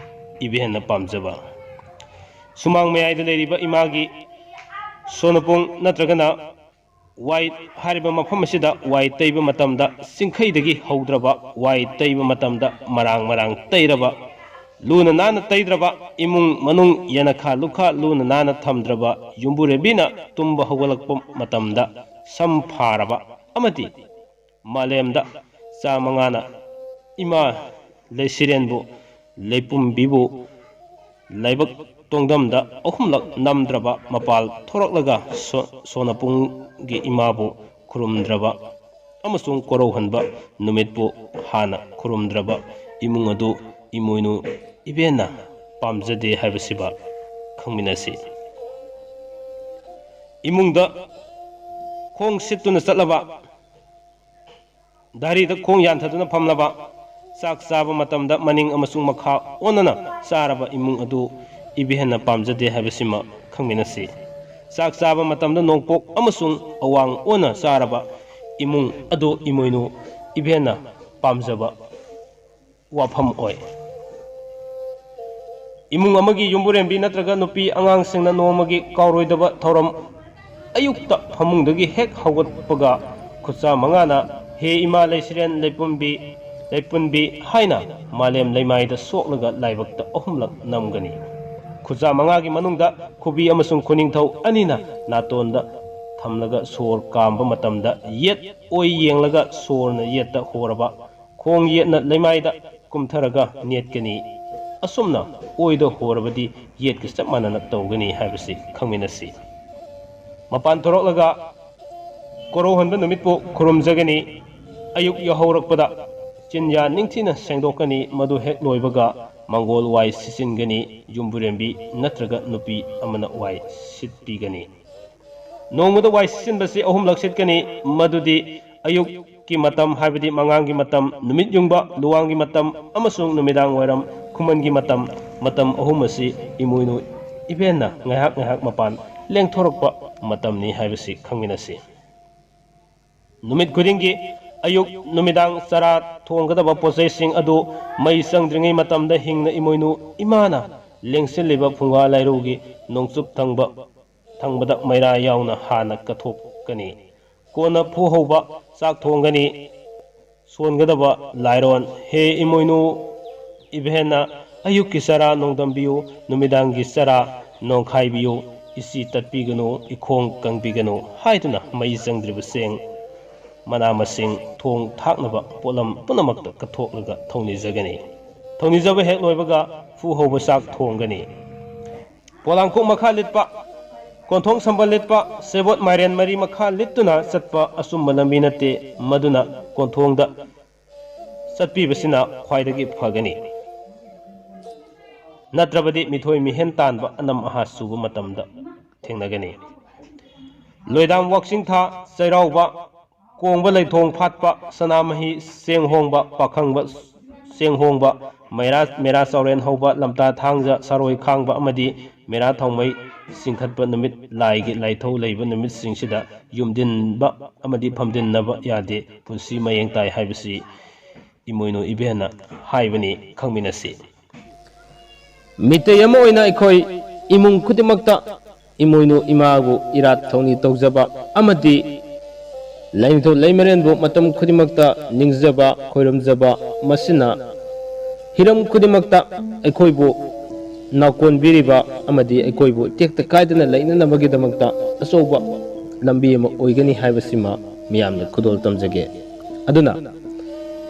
ꯏꯕꯦꯟꯅ ꯄꯥꯝꯖꯕ꯫ ꯁꯨꯃꯥꯡ ꯃꯌꯥꯏꯗ ꯂꯩꯔꯤꯕ ꯏꯃꯥꯒꯤ ꯁꯣꯅꯄꯣꯡ ꯅꯠꯇ꯭ꯔꯒꯅ ꯋꯥꯏ ꯍꯥꯏꯔꯤꯕ ꯃꯐꯝ ꯑꯁꯤꯗ ꯋꯥꯏ ꯇꯩꯕ ꯃꯇꯝꯗ ꯆꯤꯡꯈꯩꯗꯒꯤ ꯍꯧꯗ꯭ꯔꯕ ꯋꯥꯏ ꯇꯩꯕ ꯃꯇꯝꯗ ꯃꯔꯥꯡ ꯃꯔꯥꯡ ꯇꯩꯔꯕ, ꯂꯨꯅ ꯅꯥꯟꯅ ꯇꯩꯗ꯭ꯔꯕ, ꯏꯃꯨꯡ ꯃꯅꯨꯡ ꯌꯦꯅꯈꯥ ꯂꯨꯈꯥ ꯂꯨꯅ ꯅꯥꯟꯅ ꯊꯝꯗ꯭ꯔꯕ ꯌꯨꯝꯕꯨꯔꯦꯝꯕꯤꯅ ꯇꯨꯝꯕ ꯍꯧꯒꯠꯂꯛꯄ ꯃꯇꯝꯗ ꯁꯝ ꯐꯥꯔꯕ ꯑꯃꯗꯤ ꯃꯥꯂꯦꯝꯗ ꯆꯥ ꯃꯉꯥꯅ ꯏꯃꯥ ꯂꯩꯁꯤꯔꯦꯟꯕꯨ, ꯂꯩꯄꯨꯝꯕꯤꯕꯨ ꯂꯥꯏꯕꯛ ꯇꯣꯡꯗꯝꯗ ꯑꯍꯨꯝꯂꯛ ꯅꯝꯗ꯭ꯔꯕ ꯃꯄꯥꯜ ꯊꯣꯔꯛꯂꯒ ꯁꯣ-, ꯁꯣꯅꯄꯨꯡꯒꯤ ꯏꯃꯥꯕꯨ ꯈꯨꯔꯨꯝꯗ꯭ꯔꯕ ꯑꯃꯁꯨꯡ ꯀꯣꯔꯧꯍꯟꯕ ꯅꯨꯃꯤꯠꯄꯨ ꯍꯥꯟꯅ ꯈꯨꯔꯨꯝꯗ꯭ꯔꯕ ꯏꯃꯨꯡ ꯑꯗꯨ ꯏꯃꯣꯏꯅꯨ ꯏꯕꯦꯟꯅ ꯄꯥꯝꯖꯗꯦ ꯍꯥꯏꯕꯁꯤꯕ ꯈꯪꯃꯤꯟꯅꯁꯤ꯫ ꯏꯃꯨꯡꯗ ꯈꯣꯡ ꯁꯤꯠꯇꯨꯅ ꯆꯠꯂꯕ, ꯗꯥꯔꯤꯗ ꯈꯣꯡ ꯌꯥꯟꯊꯗꯨꯅ ꯐꯝꯂꯕ, ꯆꯥꯛ ꯆꯥꯕ ꯃꯇꯝꯗ ꯃꯅꯤꯡ ꯑꯃꯁꯨꯡ ꯃꯈꯥ ꯑꯣꯟꯅꯅ ꯆꯥꯔꯕ ꯏꯃꯨꯡ ꯑꯗꯨ ꯏꯕꯦꯟꯅ ꯄꯥꯝꯖꯗꯦ ꯍꯥꯏꯕꯁꯤꯃ ꯈꯪꯃꯤꯟꯅꯁꯤ꯫ ꯆꯥꯛ ꯆꯥꯕ ꯃꯇꯝꯗ ꯅꯣꯡꯄꯣꯛ ꯑꯃꯁꯨꯡ ꯑꯋꯥꯡ ꯑꯣꯟꯅ ꯆꯥꯔꯕ ꯏꯃꯨꯡ ꯑꯗꯨ ꯏꯃꯣꯏꯅꯨ ꯏꯕꯦꯟꯅ ꯄꯥꯝꯖꯕ ꯋꯥꯐꯝ ꯑꯣꯏ꯫ ꯏꯃꯨꯡ ꯑꯃꯒꯤ ꯌꯨꯝꯕꯨꯔꯦꯝꯕꯤ ꯅꯠꯇ꯭ꯔꯒ ꯅꯨꯄꯤ ꯑꯉꯥꯡꯁꯤꯡꯅ ꯅꯣꯡꯃꯒꯤ ꯀꯥꯎꯔꯣꯏꯗꯕ ꯊꯧꯔꯝ, ꯑꯌꯨꯛꯇ ꯐꯃꯨꯡꯗꯒꯤ ꯍꯦꯛ ꯍꯧꯒꯠꯄꯒ ꯈꯨꯠꯁꯥ ꯃꯉꯥꯅ "ꯍꯦ ꯏꯃꯥ ꯂꯩꯁꯤꯔꯦꯟ ꯂꯩꯄꯨꯝꯕꯤ, ꯂꯩꯄꯨꯟꯕꯤ" ꯍꯥꯏꯅ ꯃꯥꯂꯦꯝ ꯂꯩꯃꯥꯏꯗ ꯁꯣꯛꯂꯒ ꯂꯥꯏꯕꯛꯇ ꯑꯍꯨꯝꯂꯛ ꯅꯝꯒꯅꯤ꯫ ꯈꯨꯠꯁꯥ ꯃꯉꯥꯒꯤ ꯃꯅꯨꯡꯗ ꯈꯨꯕꯤ ꯑꯃꯁꯨꯡ ꯈꯨꯅꯤꯡꯊꯧ ꯑꯅꯤꯅ ꯅꯥꯇꯣꯟꯗ ꯊꯝꯂꯒ ꯁꯣꯔ ꯀꯥꯝꯕ ꯃꯇꯝꯗ ꯌꯦꯠ ꯑꯣꯏ ꯌꯦꯡꯂꯒ ꯁꯣꯔꯅ ꯌꯦꯠꯇ ꯍꯣꯔꯕ ꯈꯣꯡ ꯌꯦꯠꯅ ꯂꯩꯃꯥꯏꯗ ꯀꯨꯝꯊꯔꯒ ꯅꯦꯠꯀꯅꯤ꯫ ꯑꯁꯨꯝꯅ ꯑꯣꯏꯗ ꯍꯣꯔꯕꯗꯤ ꯌꯦꯠꯀ ꯆꯞ ꯃꯥꯟꯅꯅ ꯇꯧꯒꯅꯤ ꯍꯥꯏꯕꯁꯤ ꯈꯪꯃꯤꯟꯅꯁꯤ꯫ ꯃꯄꯥꯟ ꯊꯣꯔꯛꯂꯒ ꯀꯣꯔꯧꯍꯟꯕ ꯅꯨꯃꯤꯠꯄꯨ ꯈꯨꯔꯨꯝꯖꯒꯅꯤ꯫ ꯑꯌꯨꯛ ꯌꯥꯍꯧꯔꯛꯄꯗ ꯆꯤꯟꯌꯥ ꯅꯤꯡꯊꯤꯅ ꯁꯦꯡꯗꯣꯛꯀꯅꯤ꯫ ꯃꯗꯨ ꯍꯦꯛ ꯂꯣꯏꯕꯒ ꯃꯪꯒꯣꯜ ꯋꯥꯏ ꯁꯤꯠꯆꯤꯟꯒꯅꯤ꯫ ꯌꯨꯝꯕꯨꯔꯦꯝꯕꯤ ꯅꯠꯇ꯭ꯔꯒ ꯅꯨꯄꯤ ꯑꯃꯅ ꯋꯥꯏ ꯁꯤꯠꯄꯤꯒꯅꯤ꯫ ꯅꯣꯡꯃꯗ ꯋꯥꯏ ꯁꯤꯠꯆꯤꯟꯕꯁꯤ ꯑꯍꯨꯝꯂꯛ ꯁꯤꯠꯀꯅꯤ꯫ ꯃꯗꯨꯗꯤ ꯑꯌꯨꯛꯀꯤ ꯃꯇꯝ, ꯍꯥꯏꯕꯗꯤ ꯃꯉꯥꯡꯒꯤ ꯃꯇꯝ, ꯅꯨꯃꯤꯠ ꯌꯨꯡꯕ, ꯂꯨꯋꯥꯡꯒꯤ ꯃꯇꯝ ꯑꯃꯁꯨꯡ ꯅꯨꯃꯤꯗꯥꯡ ꯋꯥꯏꯔꯝ, ꯈꯨꯃꯟꯒꯤ ꯃꯇꯝ, ꯃꯇꯝ ꯑꯍꯨꯝ ꯑꯁꯤ ꯏꯃꯣꯏꯅꯨ ꯏꯕꯦꯟꯅ ꯉꯥꯏꯍꯥꯛ ꯉꯥꯏꯍꯥꯛ ꯃꯄꯥꯟ ꯂꯦꯡꯊꯣꯔꯛꯄ ꯃꯇꯝꯅꯤ ꯍꯥꯏꯕꯁꯤ ꯈꯪꯃꯤꯟꯅꯁꯤ꯫ ꯅꯨꯃꯤꯠ ꯈꯨꯗꯤꯡꯒꯤ ꯑꯌꯨꯛ ꯅꯨꯃꯤꯗꯥꯡ ꯆꯔꯥ ꯊꯣꯡꯒꯗꯕ ꯄꯣꯠꯆꯩꯁꯤꯡ ꯑꯗꯨ ꯃꯩ ꯆꯪꯗ꯭ꯔꯤꯉꯩ ꯃꯇꯝꯗ ꯍꯤꯡꯅ ꯏꯃꯣꯏꯅꯨ ꯏꯃꯥꯅ ꯂꯦꯡꯁꯤꯜꯂꯤꯕ ꯐꯨꯡꯒꯥ ꯂꯥꯏꯔꯨꯒꯤ ꯅꯣꯡꯆꯨꯞ ꯊꯪꯕ, ꯊꯪꯕꯗ ꯃꯩꯔꯥ ꯌꯥꯎꯅ ꯍꯥꯟꯅ ꯀꯠꯊꯣꯛꯀꯅꯤ꯫ ꯀꯣꯟꯅ ꯐꯨ ꯍꯧꯕ ꯆꯥꯛ ꯊꯣꯡꯒꯅꯤ꯫ ꯁꯣꯟꯒꯗꯕ ꯂꯥꯏꯔꯣꯟ: ꯍꯦ ꯏꯃꯣꯏꯅꯨ ꯏꯕꯦꯟꯅ, ꯑꯌꯨꯛꯀꯤ ꯆꯔꯥ ꯅꯣꯡꯗꯝꯕꯤꯌꯨ, ꯅꯨꯃꯤꯗꯥꯡꯒꯤ ꯆꯔꯥ ꯅꯣꯡꯈꯥꯏꯕꯤꯌꯨ, ꯏꯆꯤ ꯇꯠꯄꯤꯒꯅꯨ, ꯏꯈꯣꯡ ꯀꯪꯕꯤꯒꯅꯨ ꯍꯥꯏꯗꯨꯅ ꯃꯩ ꯆꯪꯗ꯭ꯔꯤꯕ ꯆꯦꯡ, ꯃꯅꯥ ꯃꯁꯤꯡ, ꯊꯣꯡ ꯊꯥꯛꯅꯕ ꯄꯣꯠꯂꯝ ꯄꯨꯝꯅꯃꯛꯇ ꯀꯠꯊꯣꯛꯂꯒ ꯊꯧꯅꯤꯖꯒꯅꯤ꯫ ꯊꯧꯅꯤꯖꯕ ꯍꯦꯛ ꯂꯣꯏꯕꯒ ꯐꯨ ꯍꯧꯕ ꯆꯥꯛ ꯊꯣꯡꯒꯅꯤ꯫ ꯄꯣꯂꯥꯡꯈꯣꯛ ꯃꯈꯥ ꯂꯤꯠꯄ, ꯀꯣꯟꯊꯣꯡ ꯁꯝꯕꯜ ꯂꯤꯠꯄ, ꯁꯦꯕꯣꯠ ꯃꯥꯏꯔꯦꯟ ꯃꯔꯤ ꯃꯈꯥ ꯂꯤꯠꯇꯨꯅ ꯆꯠꯄ ꯑꯆꯨꯝꯕ ꯂꯝꯕꯤ ꯅꯠꯇꯦ꯫ ꯃꯗꯨꯅ ꯀꯣꯟꯊꯣꯡꯗ ꯆꯠꯄꯤꯕꯁꯤꯅ ꯈ꯭ꯋꯥꯏꯗꯒꯤ ꯐꯒꯅꯤ꯫ ꯅꯠꯇ꯭ꯔꯕꯗꯤ ꯃꯤꯊꯣꯏ ꯃꯤꯍꯦꯟ ꯇꯥꯟꯕ ꯑꯅꯝ ꯑꯍꯥ ꯆꯨꯕ ꯃꯇꯝꯗ ꯊꯦꯡꯅꯒꯅꯤ꯫ ꯂꯣꯏꯗꯥꯝ ꯋꯥꯛꯆꯤꯡ ꯊꯥ, ꯆꯩꯔꯥꯎꯕ, ꯀꯣꯡꯕ ꯂꯩꯊꯣꯡ ꯐꯥꯠꯄ, ꯁꯅꯥꯃꯍꯤ ꯆꯦꯡ ꯍꯣꯡꯕ, ꯄꯥꯈꯪꯕ ꯆꯦꯡ ꯍꯣꯡꯕ, ꯃꯩꯔꯥ, ꯃꯦꯔꯥ ꯆꯥꯎꯔꯦꯟ ꯍꯧꯕ, ꯂꯝꯇꯥ ꯊꯥꯡꯖ, ꯁꯥꯔꯣꯏ ꯈꯥꯡꯕ ꯑꯃꯗꯤ ꯃꯦꯔꯥ ꯊꯥꯎꯃꯩ ꯆꯤꯡꯈꯠꯄ ꯅꯨꯃꯤꯠ, ꯂꯥꯏꯒꯤ ꯂꯥꯏꯊꯧ ꯂꯩꯕ ꯅꯨꯃꯤꯠꯁꯤꯡꯁꯤꯗ ꯌꯨꯝꯗꯤꯟꯕ ꯑꯃꯗꯤ ꯐꯝꯗꯤꯟꯅꯕ ꯌꯥꯗꯦ꯫ ꯄꯨꯟꯁꯤ ꯃꯌꯦꯡ ꯇꯥꯏ ꯍꯥꯏꯕꯁꯤ ꯏꯃꯣꯏꯅꯨ ꯏꯕꯦꯟꯅ ꯍꯥꯏꯕꯅꯤ꯫ ꯈꯪꯃꯤꯟꯅꯁꯤ꯫ ꯃꯤꯇꯩ ꯑꯃ ꯑꯣꯏꯅ ꯑꯩꯈꯣꯏ ꯏꯃꯨꯡ ꯈꯨꯗꯤꯡꯃꯛꯇ ꯏꯃꯣꯏꯅꯨ ꯏꯃꯥꯕꯨ ꯏꯔꯥꯠ ꯊꯧꯅꯤ ꯇꯧꯖꯕ ꯑꯃꯗꯤ ꯂꯥꯏꯅꯤꯡꯊꯧ ꯂꯩꯃꯔꯦꯟꯕꯨ ꯃꯇꯝ ꯈꯨꯗꯤꯡꯃꯛꯇ ꯅꯤꯡꯖꯕ, ꯈꯣꯏꯔꯝꯖꯕ, ꯃꯁꯤꯅ ꯍꯤꯔꯝ ꯈꯨꯗꯤꯡꯃꯛꯇ ꯑꯩꯈꯣꯏꯕꯨ ꯅꯥꯀꯣꯟꯕꯤꯔꯤꯕ ꯑꯃꯗꯤ ꯑꯩꯈꯣꯏꯕꯨ ꯇꯦꯛꯇ ꯀꯥꯏꯗꯅ ꯂꯩꯅꯅꯕꯒꯤꯗꯃꯛꯇ ꯑꯆꯧꯕ ꯂꯝꯕꯤ ꯑꯃ ꯑꯣꯏꯒꯅꯤ ꯍꯥꯏꯕꯁꯤꯃ ꯃꯤꯌꯥꯝꯗ ꯈꯨꯗꯣꯜ ꯇꯝꯖꯒꯦ꯫ ꯑꯗꯨꯅ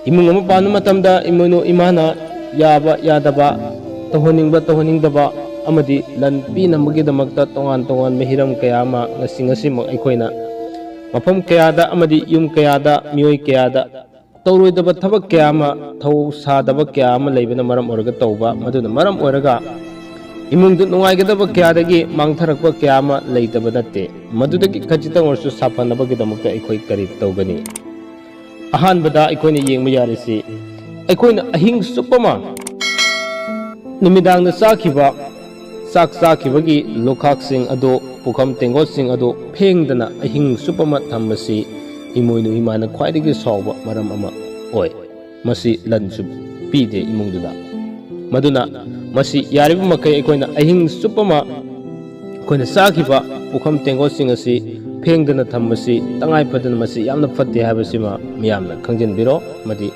ꯏꯃꯨꯡ ꯑꯃ ꯄꯥꯟꯕ ꯃꯇꯝꯗ ꯏꯃꯣꯏꯅꯨ ꯏꯃꯥꯅ ꯌꯥꯕ ꯌꯥꯗꯕ, ꯇꯧꯍꯟꯅꯤꯡꯕ ꯇꯧꯍꯟꯅꯤꯡꯗꯕ ꯑꯃꯗꯤ ꯂꯟ ꯄꯤꯅꯕꯒꯤꯗꯃꯛꯇ ꯇꯣꯉꯥꯟ ꯇꯣꯉꯥꯟꯕ ꯍꯤꯔꯝ ꯀꯌꯥ ꯑꯃ ꯉꯁꯤ ꯉꯁꯤꯃꯛ ꯑꯩꯈꯣꯏꯅ ꯃꯐꯝ ꯀꯌꯥꯗ ꯑꯃꯗꯤ ꯌꯨꯝ ꯀꯌꯥꯗ, ꯃꯤꯑꯣꯏ ꯀꯌꯥꯗ ꯇꯧꯔꯣꯏꯗꯕ ꯊꯕꯛ ꯀꯌꯥ ꯑꯃ, ꯊꯧꯑꯣꯡ ꯁꯥꯗꯕ ꯀꯌꯥ ꯑꯃ ꯂꯩꯕꯅ ꯃꯔꯝ ꯑꯣꯏꯔꯒ ꯇꯧꯕ꯫ ꯃꯗꯨꯅ ꯃꯔꯝ ꯑꯣꯏꯔꯒ ꯏꯃꯨꯡꯗ ꯅꯨꯡꯉꯥꯏꯒꯗꯕ ꯀꯌꯥꯗꯒꯤ ꯃꯥꯡꯊꯔꯛꯄ ꯀꯌꯥ ꯑꯃ ꯂꯩꯇꯕ ꯅꯠꯇꯦ꯫ ꯃꯗꯨꯗꯒꯤ ꯈꯖꯤꯛꯇꯪ ꯑꯣꯏꯔꯁꯨ ꯁꯥꯐꯅꯕꯒꯤꯗꯃꯛꯇ ꯑꯩꯈꯣꯏ ꯀꯔꯤ ꯇꯧꯒꯅꯤ? ꯑꯍꯥꯟꯕꯗ ꯑꯩꯈꯣꯏꯅ ꯌꯦꯡꯕ ꯌꯥꯔꯤꯁꯤ, ꯑꯩꯈꯣꯏꯅ ꯑꯍꯤꯡ ꯆꯨꯞꯄ ꯑꯃ ꯅꯨꯃꯤꯗꯥꯡꯗ ꯆꯥꯈꯤꯕ ꯆꯥꯛ ꯆꯥꯈꯤꯕꯒꯤ ꯂꯨꯈꯥꯛꯁꯤꯡ ꯑꯗꯨ, ꯄꯨꯈꯝ ꯇꯦꯡꯀꯣꯠꯁꯤꯡ ꯑꯗꯨ ꯐꯦꯡꯗꯅ ꯑꯍꯤꯡ ꯆꯨꯞꯄ ꯑꯃ ꯊꯝꯕꯁꯤ ꯏꯃꯣꯏꯅꯨ ꯏꯃꯥꯅ ꯈ꯭ꯋꯥꯏꯗꯒꯤ ꯁꯥꯎꯕ ꯃꯔꯝ ꯑꯃ ꯑꯣꯏ꯫ ꯃꯁꯤ ꯂꯟꯁꯨ ꯄꯤꯗꯦ ꯏꯃꯨꯡꯗꯨꯗ꯫ ꯃꯗꯨꯅ ꯃꯁꯤ ꯌꯥꯔꯤꯕ ꯃꯈꯩ ꯑꯩꯈꯣꯏꯅ ꯑꯍꯤꯡ ꯆꯨꯞꯄ ꯑꯃ ꯑꯩꯈꯣꯏꯅ ꯆꯥꯈꯤꯕ ꯄꯨꯈꯝ ꯇꯦꯡꯀꯣꯠꯁꯤꯡ ꯑꯁꯤ ꯐꯦꯡꯗꯅ ꯊꯝꯕꯁꯤ ꯇꯉꯥꯏ ꯐꯗꯅ ꯃꯁꯤ ꯌꯥꯝꯅ ꯐꯠꯇꯦ ꯍꯥꯏꯕꯁꯤꯃ ꯃꯤꯌꯥꯝꯅ ꯈꯪꯖꯤꯟꯕꯤꯔꯣ꯫ ꯑꯃꯗꯤ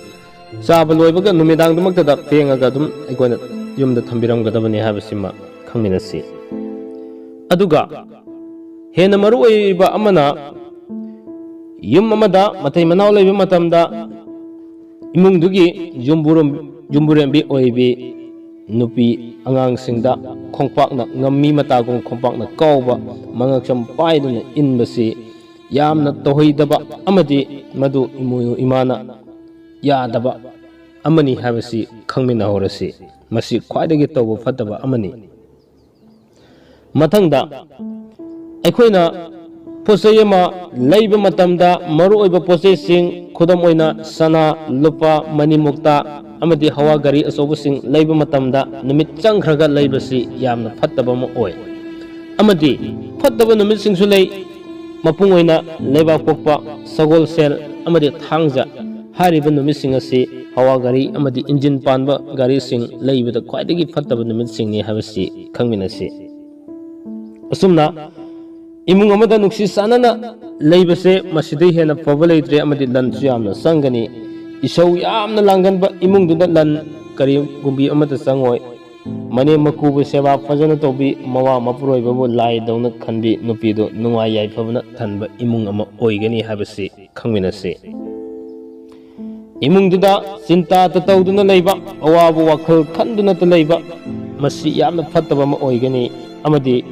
ꯆꯥꯕ ꯂꯣꯏꯕꯒ ꯅꯨꯃꯤꯗꯥꯡꯗꯨꯃꯛꯇꯗ ꯐꯦꯡꯉꯒ ꯑꯗꯨꯝ ꯑꯩꯈꯣꯏꯅ ꯌꯨꯝꯗ ꯊꯝꯕꯤꯔꯝꯒꯗꯕꯅꯤ ꯍꯥꯏꯕꯁꯤꯃ ꯈꯪꯃꯤꯟꯅꯁꯤ꯫ ꯑꯗꯨꯒ ꯍꯦꯟꯅ ꯃꯔꯨ ꯑꯣꯏꯔꯤꯕ ꯑꯃꯅ, ꯌꯨꯝ ꯑꯃꯗ ꯃꯇꯩ ꯃꯅꯥꯎ ꯂꯩꯕ ꯃꯇꯝꯗ ꯏꯃꯨꯡꯗꯨꯒꯤ ꯌꯨꯝꯕꯨꯔꯣꯝ-, ꯌꯨꯝꯕꯨꯔꯦꯝꯕꯤ ꯑꯣꯏꯕꯤ ꯅꯨꯄꯤ ꯑꯉꯥꯡꯁꯤꯡꯗ ꯈꯣꯡꯄꯥꯛꯅ ꯉꯝꯃꯤ ꯃꯇꯥꯒꯨꯝ ꯈꯣꯡꯄꯥꯛꯅ ꯀꯥꯎꯕ, ꯃꯉꯛꯁꯝ ꯄꯥꯏꯗꯨꯅ ꯏꯟꯕꯁꯤ ꯌꯥꯝꯅ ꯇꯧꯍꯩꯗꯕ ꯑꯃꯗꯤ ꯃꯗꯨ ꯏꯃꯣꯏꯅꯨ ꯏꯃꯥꯅ ꯌꯥꯗꯕ ꯑꯃꯅꯤ ꯍꯥꯏꯕꯁꯤ ꯈꯪꯃꯤꯟꯅꯍꯧꯔꯁꯤ꯫ ꯃꯁꯤ ꯈ꯭ꯋꯥꯏꯗꯒꯤ ꯇꯧꯕ ꯐꯠꯇꯕ ꯑꯃꯅꯤ꯫ ꯃꯊꯪꯗ ꯑꯩꯈꯣꯏꯅ ꯄꯣꯠ ꯆꯩ ꯑꯃ ꯂꯩꯕ ꯃꯇꯝꯗ ꯃꯔꯨꯑꯣꯏꯕ ꯄꯣꯠ ꯆꯩꯁꯤꯡ, ꯈꯨꯗꯝ ꯑꯣꯏꯅ ꯁꯅꯥ, ꯂꯨꯄꯥ, ꯃꯅꯤ ꯃꯨꯛꯇꯥ ꯑꯃꯗꯤ ꯍꯋꯥ ꯒꯥꯔꯤ ꯑꯆꯧꯕꯁꯤꯡ ꯂꯩꯕ ꯃꯇꯝꯗ ꯅꯨꯃꯤꯠ ꯆꯪꯈ꯭ꯔꯒ ꯂꯩꯕꯁꯤ ꯌꯥꯝꯅ ꯐꯠꯇꯕ ꯑꯃ ꯑꯣꯏ꯫ ꯑꯃꯗꯤ ꯐꯠꯇꯕ ꯅꯨꯃꯤꯠꯁꯤꯡꯁꯨ ꯂꯩ꯫ ꯃꯄꯨꯡ ꯑꯣꯏꯅ ꯂꯩꯕꯥꯛꯄꯣꯛꯄ, ꯁꯒꯣꯜꯁꯦꯜ ꯑꯃꯗꯤ ꯊꯥꯡꯖ ꯍꯥꯏꯔꯤꯕ ꯅꯨꯃꯤꯠꯁꯤꯡ ꯑꯁꯤ ꯍꯋꯥ ꯒꯥꯔꯤ ꯑꯃꯗꯤ ꯏꯟꯖꯤꯟ ꯄꯥꯟꯕ ꯒꯥꯔꯤꯁꯤꯡ ꯂꯩꯕꯗ ꯈ꯭ꯋꯥꯏꯗꯒꯤ ꯐꯠꯇꯕ ꯅꯨꯃꯤꯠꯁꯤꯡꯅꯤ ꯍꯥꯏꯕꯁꯤ ꯈꯪꯃꯤꯟꯅꯁꯤ꯫ ꯑꯁꯨꯝꯅ ꯏꯃꯨꯡ ꯑꯃꯗ ꯅꯨꯡꯁꯤ ꯆꯥꯟꯅꯅ ꯂꯩꯕꯁꯦ ꯃꯁꯤꯗꯩ ꯍꯦꯟꯅ ꯐꯕ ꯂꯩꯇ꯭ꯔꯦ ꯑꯃꯗꯤ ꯂꯟꯁꯨ ꯌꯥꯝꯅ ꯆꯪꯒꯅꯤ꯫ ꯏꯁꯧ ꯌꯥꯝꯅ ꯂꯥꯡꯒꯟꯕ ꯏꯃꯨꯡꯗꯨꯗ ꯂꯟ ꯀꯔꯤꯒꯨꯝꯕꯤ ꯑꯃꯠꯇ ꯆꯪꯉꯣꯏ꯫ ꯃꯅꯦꯝ ꯃꯀꯨꯕꯨ ꯁꯦꯕꯥ ꯐꯖꯅ ꯇꯧꯕꯤ, ꯃꯋꯥ ꯃꯄꯨꯔꯣꯏꯕꯕꯨ ꯂꯥꯏꯗꯧꯅ ꯈꯟꯕꯤ ꯅꯨꯄꯤꯗꯨ ꯅꯨꯡꯉꯥꯏ ꯌꯥꯏꯐꯕꯅ ꯊꯟꯕ ꯏꯃꯨꯡ ꯑꯃ ꯑꯣꯏꯒꯅꯤ ꯍꯥꯏꯕꯁꯤ ꯈꯪꯃꯤꯟꯅꯁꯤ꯫ ꯏꯃꯨꯡꯗꯨꯗ ꯆꯤꯟꯇꯥꯇ ꯇꯧꯗꯨꯅ ꯂꯩꯕ, ꯑꯋꯥꯕ ꯋꯥꯈꯜ ꯈꯟꯗꯨꯅꯇ ꯂꯩꯕ, ꯃꯁꯤ ꯌꯥꯝꯅ ꯐꯠꯇꯕ ꯑꯃ ꯑꯣꯏꯒꯅꯤ ꯑꯃꯗꯤ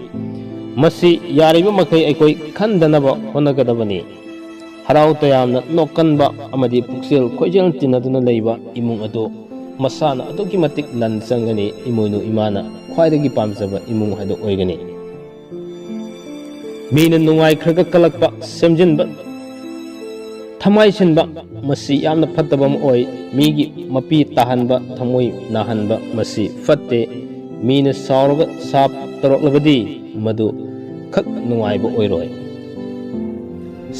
ꯃꯁꯤ ꯌꯥꯔꯤꯕ ꯃꯈꯩ ꯑꯩꯈꯣꯏ ꯈꯟꯗꯅꯕ ꯍꯣꯠꯅꯒꯗꯕꯅꯤ꯫ ꯍꯔꯥꯎ ꯇꯌꯥꯝꯅ ꯅꯣꯛꯀꯟꯕ ꯑꯃꯗꯤ ꯄꯨꯛꯆꯦꯜ ꯈꯣꯏꯖꯦꯜ ꯇꯤꯟꯅꯗꯨꯅ ꯂꯩꯕ ꯏꯃꯨꯡ ꯑꯗꯨ ꯃꯁꯥꯅ ꯑꯗꯨꯛꯀꯤ ꯃꯇꯤꯛ ꯂꯟ ꯆꯪꯒꯅꯤ꯫ ꯏꯃꯣꯏꯅꯨ ꯏꯃꯥꯅ ꯈ꯭ꯋꯥꯏꯗꯒꯤ ꯄꯥꯝꯖꯕ ꯏꯃꯨꯡ ꯍꯥꯏꯗꯨ ꯑꯣꯏꯒꯅꯤ꯫ ꯃꯤꯅ ꯅꯨꯡꯉꯥꯏꯈ꯭ꯔꯒ ꯀꯜꯂꯛꯄ, ꯁꯦꯝꯖꯤꯟꯕ, ꯊꯃꯥꯏꯁꯤꯟꯕ, ꯃꯁꯤ ꯌꯥꯝꯅ ꯐꯠꯇꯕ ꯑꯃ ꯑꯣꯏ꯫ ꯃꯤꯒꯤ ꯃꯄꯤ ꯇꯥꯍꯟꯕ, ꯊꯃꯣꯏ ꯅꯥꯍꯟꯕ, ꯃꯁꯤ ꯐꯠꯇꯦ꯫ ꯃꯤꯅ ꯁꯥꯎꯔꯒ ꯁꯥꯞ ꯇꯧꯔꯛꯂꯕꯗꯤ ꯃꯗꯨ ꯈꯛ ꯅꯨꯡꯉꯥꯏꯕ ꯑꯣꯏꯔꯣꯏ꯫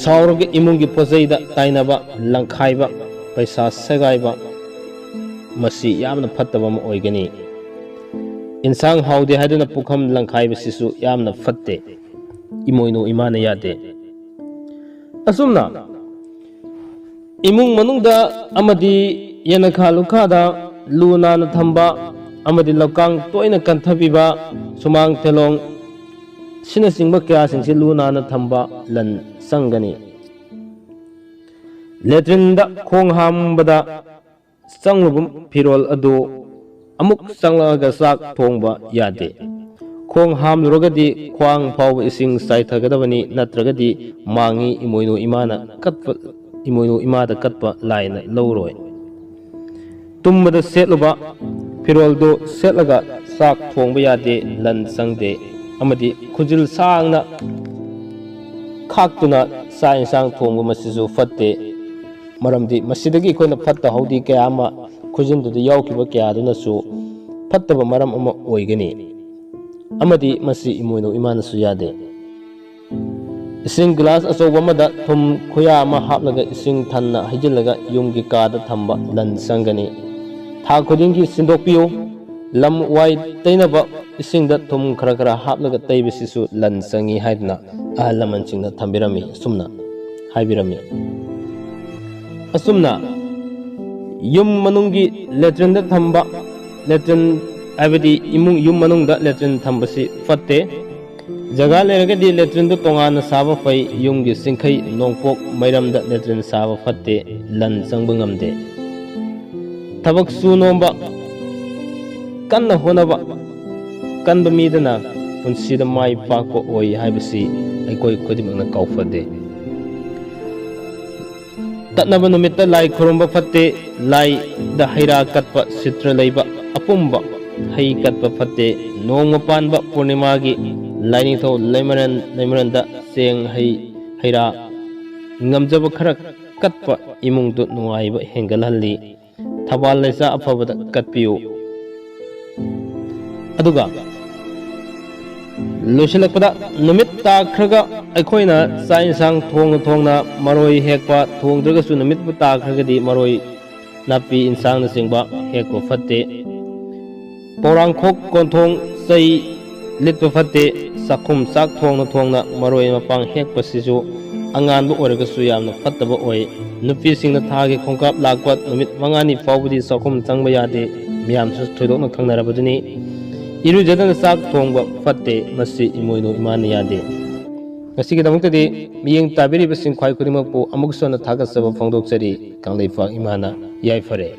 ꯁꯥꯎꯔꯒ ꯏꯃꯨꯡꯒꯤ ꯄꯣꯠꯆꯩꯗ ꯇꯥꯏꯅꯕ, ꯂꯪꯈꯥꯏꯕ, ꯄꯩꯁꯥ ꯁꯦꯒꯥꯏꯕ, ꯃꯁꯤ ꯌꯥꯝꯅ ꯐꯠꯇꯕ ꯑꯃ ꯑꯣꯏꯒꯅꯤ꯫ ꯏꯟꯁꯥꯡ ꯍꯥꯎꯗꯦ ꯍꯥꯏꯗꯨꯅ ꯄꯨꯈꯝ ꯂꯪꯈꯥꯏꯕꯁꯤꯁꯨ ꯌꯥꯝꯅ ꯐꯠꯇꯦ꯫ ꯏꯃꯣꯏꯅꯨ ꯏꯃꯥꯅ ꯌꯥꯗꯦ꯫ ꯑꯁꯨꯝꯅ ꯏꯃꯨꯡ ꯃꯅꯨꯡꯗ ꯑꯃꯗꯤ ꯌꯦꯅꯈꯥ ꯂꯨꯈꯥꯗ ꯂꯨ ꯅꯥꯟꯅ ꯊꯝꯕ ꯑꯃꯗꯤ ꯂꯧꯀꯥꯡ ꯇꯣꯏꯅ ꯀꯟꯊꯕꯤꯕ, ꯁꯨꯃꯥꯡ ꯇꯦꯂꯣꯡ ꯑꯁꯤꯅꯆꯤꯡꯕ ꯀꯌꯥꯁꯤꯡꯁꯤ ꯂꯨ ꯅꯥꯟꯅ ꯊꯝꯕ ꯂꯟ ꯆꯪꯒꯅꯤ꯫ ꯂꯦꯇ꯭ꯔꯤꯟꯗ ꯈꯣꯡ ꯍꯥꯝꯕꯗ ꯆꯪꯂꯨꯕ ꯐꯤꯔꯣꯜ ꯑꯗꯨ ꯑꯃꯨꯛ ꯆꯪꯂꯛꯑꯒ ꯆꯥꯛ ꯊꯣꯡꯕ ꯌꯥꯗꯦ꯫ ꯈꯣꯡ ꯍꯥꯝꯂꯨꯔꯒꯗꯤ ꯈ꯭ꯋꯥꯡ ꯐꯥꯎꯕ ꯏꯁꯤꯡ ꯆꯥꯏꯊꯒꯗꯕꯅꯤ, ꯅꯠꯇ꯭ꯔꯒꯗꯤ ꯃꯥꯡꯉꯤ, ꯏꯃꯣꯏꯅꯨ ꯏꯃꯥꯅ ꯀꯠꯄ, ꯏꯃꯣꯏꯅꯨ ꯏꯃꯥꯗ ꯀꯠꯄ ꯂꯥꯏꯅ ꯂꯧꯔꯣꯏ꯫ ꯇꯨꯝꯕꯗ ꯁꯦꯠꯂꯨꯕ ꯐꯤꯔꯣꯜꯗꯨ ꯁꯦꯠꯂꯒ ꯆꯥꯛ ꯊꯣꯡꯕ ꯌꯥꯗꯦ, ꯂꯟ ꯆꯪꯗꯦ꯫ ꯑꯃꯗꯤ ꯈꯨꯖꯤꯜ ꯁꯥꯡꯅ ꯈꯥꯛꯇꯨꯅ ꯆꯥꯛ ꯏꯟꯁꯥꯡ ꯊꯣꯡꯕ ꯃꯁꯤꯁꯨ ꯐꯠꯇꯦ꯫ ꯃꯔꯝꯗꯤ ꯃꯁꯤꯗꯒꯤ ꯑꯩꯈꯣꯏꯅ ꯐꯠꯇ ꯍꯥꯎꯗꯤ ꯀꯌꯥ ꯑꯃ ꯈꯨꯖꯤꯟꯗꯨꯗ ꯌꯥꯎꯈꯤꯕ ꯀꯌꯥꯗꯨꯅꯁꯨ ꯐꯠꯇꯕ ꯃꯔꯝ ꯑꯃ ꯑꯣꯏꯒꯅꯤ꯫ ꯑꯃꯗꯤ ꯃꯁꯤ ꯏꯃꯣꯏꯅꯨ ꯏꯃꯥꯅꯁꯨ ꯌꯥꯗꯦ꯫ ꯏꯁꯤꯡ ꯒ꯭ꯂꯥꯁ ꯑꯆꯧꯕ ꯑꯃꯗ ꯊꯨꯝ ꯈꯨꯌꯥ ꯑꯃ ꯍꯥꯞꯂꯒ ꯏꯁꯤꯡ ꯊꯟꯅ ꯍꯩꯖꯤꯜꯂꯒ ꯌꯨꯝꯒꯤ ꯀꯥꯗ ꯊꯝꯕ ꯂꯟ ꯆꯪꯒꯅꯤ꯫ ꯊꯥ ꯈꯨꯗꯤꯡꯒꯤ ꯁꯤꯟꯗꯣꯛꯄꯤꯌꯨ꯫ ꯂꯝ ꯋꯥꯏ ꯇꯩꯅꯕ ꯏꯁꯤꯡꯗ ꯊꯨꯝ ꯈꯔ ꯈꯔ ꯍꯥꯞꯂꯒ ꯇꯩꯕꯁꯤꯁꯨ ꯂꯟ ꯆꯪꯏ ꯍꯥꯏꯗꯨꯅ ꯑꯍꯜ ꯂꯃꯟꯁꯤꯡꯅ ꯊꯝꯕꯤꯔꯝꯃꯤ, ꯑꯁꯨꯝꯅ ꯍꯥꯏꯕꯤꯔꯝꯃꯤ꯫ ꯑꯁꯨꯝꯅ ꯌꯨꯝ ꯃꯅꯨꯡꯒꯤ ꯂꯦꯇ꯭ꯔꯤꯟꯗ ꯊꯝꯕ, ꯂꯦꯇ꯭ꯔꯤꯟ ꯍꯥꯏꯕꯗꯤ ꯏꯃꯨꯡ, ꯌꯨꯝ ꯃꯅꯨꯡꯗ ꯂꯦꯇ꯭ꯔꯤꯟ ꯊꯝꯕꯁꯤ ꯐꯠꯇꯦ꯫ ꯖꯒꯥ ꯂꯩꯔꯒꯗꯤ ꯂꯦꯇ꯭ꯔꯤꯟꯗꯨ ꯇꯣꯉꯥꯟꯅ ꯁꯥꯕ ꯐꯩ꯫ ꯌꯨꯝꯒꯤ ꯆꯤꯡꯈꯩ ꯅꯣꯡꯄꯣꯛ ꯃꯩꯔꯝꯗ ꯂꯦꯇ꯭ꯔꯤꯟ ꯁꯥꯕ ꯐꯠꯇꯦ, ꯂꯟ ꯆꯪꯕ ꯉꯝꯗꯦ꯫ ꯊꯕꯛ ꯁꯨ ꯅꯣꯝꯕ, ꯀꯟꯅ ꯍꯣꯠꯅꯕ ꯀꯟꯕ ꯃꯤꯗꯅ ꯄꯨꯟꯁꯤꯗ ꯃꯥꯏ ꯄꯥꯛꯄ ꯑꯣꯏ ꯍꯥꯏꯕꯁꯤ ꯑꯩꯈꯣꯏ ꯈꯨꯗꯤꯡꯃꯛꯅ ꯀꯥꯎꯐꯗꯦ꯫ ꯇꯠꯅꯕ ꯅꯨꯃꯤꯠꯇ ꯂꯥꯏ ꯈꯨꯔꯨꯝꯕ ꯐꯠꯇꯦ꯫ ꯂꯥꯏꯗ ꯍꯩꯔꯥ ꯀꯠꯄ, ꯁꯤꯇ꯭ꯔ ꯂꯩꯕ, ꯑꯄꯨꯝꯕ ꯍꯩ ꯀꯠꯄ ꯐꯠꯇꯦ꯫ ꯅꯣꯡꯃ ꯄꯥꯟꯕ ꯄꯨꯔꯅꯤꯃꯥꯒꯤ ꯂꯥꯏꯅꯤꯡꯊꯧ ꯂꯩꯃꯔꯦꯟ, ꯂꯩꯃꯔꯦꯟꯗ ꯆꯦꯡ, ꯍꯩ, ꯍꯩꯔꯥ ꯉꯝꯖꯕ ꯈꯔ ꯀꯠꯄ ꯏꯃꯨꯡꯗꯨ ꯅꯨꯡꯉꯥꯏꯕ ꯍꯦꯟꯒꯠꯍꯜꯂꯤ꯫ ꯊꯕꯥꯜ ꯂꯩꯆꯥ ꯑꯐꯕꯗ ꯀꯠꯄꯤꯌꯨ꯫ ꯑꯗꯨꯒ ꯂꯣꯏꯁꯤꯜꯂꯛꯄꯗ, ꯅꯨꯃꯤꯠ ꯇꯥꯈ꯭ꯔꯒ ꯑꯩꯈꯣꯏꯅ ꯆꯥꯛ ꯏꯟꯁꯥꯡ ꯊꯣꯡꯅ ꯊꯣꯡꯅ ꯃꯔꯣꯏ ꯍꯦꯛꯄ, ꯊꯣꯡꯗ꯭ꯔꯒꯁꯨ ꯅꯨꯃꯤꯠꯄꯨ ꯇꯥꯈ꯭ꯔꯒꯗꯤ ꯃꯔꯣꯏ, ꯅꯥꯄꯤ ꯏꯟꯁꯥꯡꯅꯆꯤꯡꯕ ꯍꯦꯛꯄ ꯐꯠꯇꯦ꯫ ꯄꯣꯂꯥꯡꯈꯣꯛ, ꯀꯣꯟꯊꯣꯡ, ꯆꯩ ꯂꯤꯠꯄ ꯐꯠꯇꯦ꯫ ꯆꯥꯛꯈꯨꯝ ꯆꯥꯛ ꯊꯣꯡꯅ ꯊꯣꯡꯅ ꯃꯔꯣꯏ ꯃꯄꯥꯡ ꯍꯦꯛꯄꯁꯤꯁꯨ ꯑꯉꯥꯟꯕ ꯑꯣꯏꯔꯒꯁꯨ ꯌꯥꯝꯅ ꯐꯠꯇꯕ ꯑꯣꯏ꯫ ꯅꯨꯄꯤꯁꯤꯡꯅ ꯊꯥꯒꯤ ꯈꯣꯡꯀꯥꯞ ꯂꯥꯛꯄ ꯅꯨꯃꯤꯠ ꯃꯉꯥꯅꯤ ꯐꯥꯎꯕꯗꯤ ꯆꯥꯛꯈꯨꯝ ꯆꯪꯕ ꯌꯥꯗꯦ꯫ ꯃꯤꯌꯥꯝꯁꯨ ꯊꯣꯏꯗꯣꯛꯅ ꯈꯪꯅꯔꯕꯗꯨꯅꯤ꯫ ꯏꯔꯨꯖꯗꯅ ꯆꯥꯛ ꯊꯣꯡꯕ ꯐꯠꯇꯦ꯫ ꯃꯁꯤ ꯏꯃꯣꯏꯅꯨ ꯏꯃꯥꯅ ꯌꯥꯗꯦ꯫ ꯉꯁꯤꯒꯤꯗꯃꯛꯇꯗꯤ ꯃꯤꯠꯌꯦꯡ ꯇꯥꯕꯤꯔꯤꯕꯁꯤꯡ ꯈ꯭ꯋꯥꯏ ꯈꯨꯗꯤꯡꯃꯛꯄꯨ ꯑꯃꯨꯛ ꯍꯟꯅ ꯊꯥꯒꯠꯆꯕ ꯐꯣꯡꯗꯣꯛꯆꯔꯤ꯫ ꯀꯪꯂꯩꯄꯥꯛ ꯏꯃꯥꯅ ꯌꯥꯏꯐꯔꯦ꯫